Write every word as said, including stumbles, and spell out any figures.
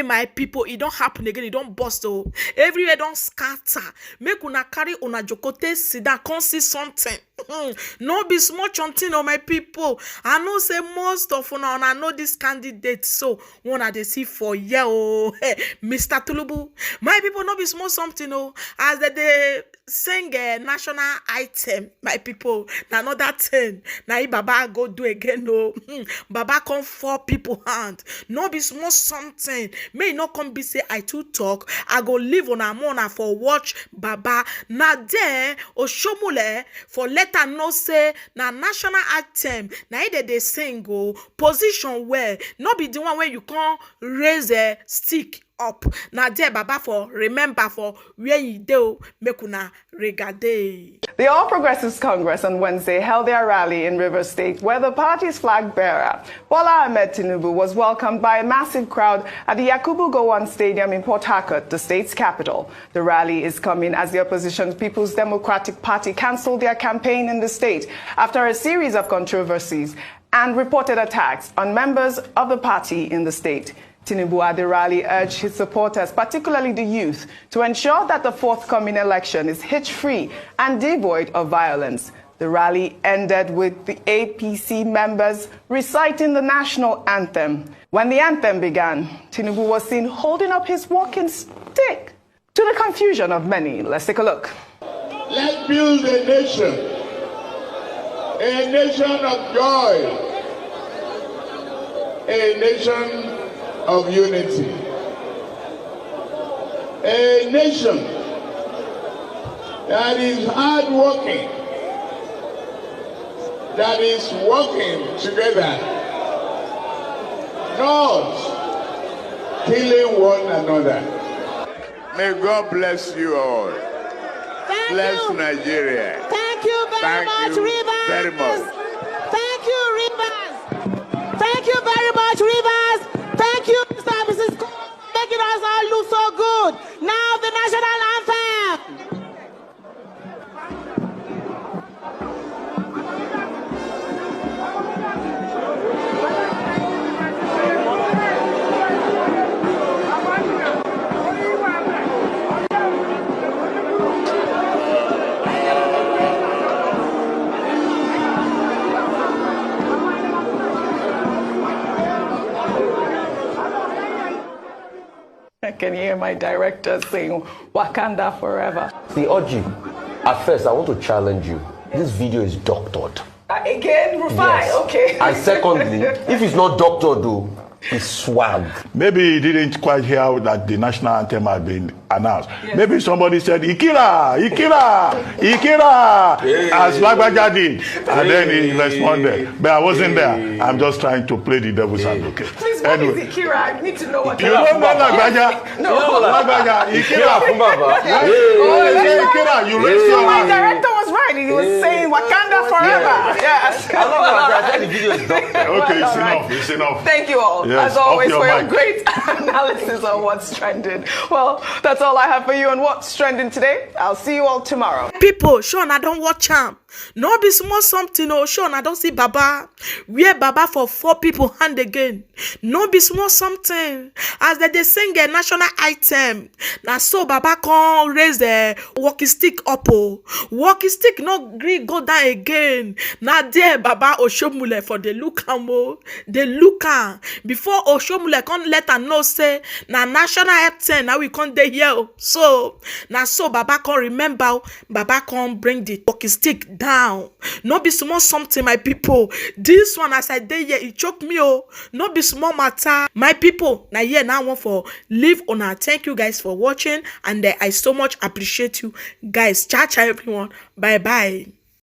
My people, e don happen again, e don burst o. Everywhere don scatter. Make una carry una jokote sit down, come see something. Hmm, no be small chanting o, my people. I know say most of una, una know this candidate, so una dey see for here o. Mister Tinubu, my people, no be small something o. As dem dey sing eh, national item, my people, na another thing na im Baba go do again o. Hmm, Baba come fall people hand. No be small something. May e no come be say I too talk. I go leave una, more una for watch Baba. Na there Oshomole for let am know say na national item na im dem dey sing o. Position well, no be the one wey you come raise eh, stick up. Na there Baba for remember for where e dey o, make una regade. The All Progressives Congress on Wednesday held their rally in Rivers State, where the party's flag bearer, Bola Ahmed Tinubu, was welcomed by a massive crowd at the Yakubu Gowon Stadium in Port Harcourt, the state's capital. The rally is coming as the opposition People's Democratic Party cancelled their campaign in the state after a series of controversies and reported attacks on members of the party in the state. Tinubu at the rally urged his supporters, particularly the youth, to ensure that the forthcoming election is hitch-free and devoid of violence. The rally ended with the A P C members reciting the national anthem. When the anthem began, Tinubu was seen holding up his walking stick. To the confusion of many, let's take a look. Let's build a nation, a nation of joy, a nation of unity, a nation that is hardworking, that is working together, not killing one another. May God bless you all. Thank Bless you. Nigeria. Thank you very Thank much, you Rivers. Very much. Thank you, Rivers. Thank you very much, Rivers. Thank you, Mister and Missus Cole, for making us all look so good. Now the national anthem. I can hear my director saying, "Wakanda forever." See, Orji, at first, I want to challenge you. This video is doctored. Uh, again, Rufai, Yes. okay. And secondly, if it's not doctored, though, it's swag. Maybe he didn't quite hear that the national anthem had been announced. Yes. Maybe somebody said, "Ikira, Ikira, Ikira," Hey. as Lagbaja did. And then he Hey. responded. But I wasn't there. Hey. I'm just trying to play the devil's Hey. advocate. Please, what Anyway. is Ikira? I need to know what You don't know Lagbaja? No. Lagbaja, Ikira. Ikira fún bàbá. Oh, is it Ikira? You raise your My hand. director was right. He was Yeah. saying Wakanda forever. Yeah. Yes. I love that. I said the video is doctored. Okay, it's All right. enough. It's enough. Thank you all, Yes, as off always, your for your mic. great analysis on what's trending. Well, that's all I have for you on what's trending today. I'll see you all tomorrow. People, sure, I don't watch am. No be small something o, sure, I don't see Baba. Where Baba for four people hand again. No be small something. As dem dey sing a national item, na so Baba come raise the walking stick up o. Walking stick no gree go down again. Na there Baba Oshomule for dey look am o. Dey look am. Before Oshomule come let am know say na national anthem na we come dey here o. So na so Baba come remember o. Baba come bring the walking stick down. No be small something, my people. This one, as I dey here, e choke me o. No be small matter. My people, na here now I want for leave una. Thank you guys for watching, and eh, I so much appreciate you guys. Ciao, ciao, everyone. Bye bye.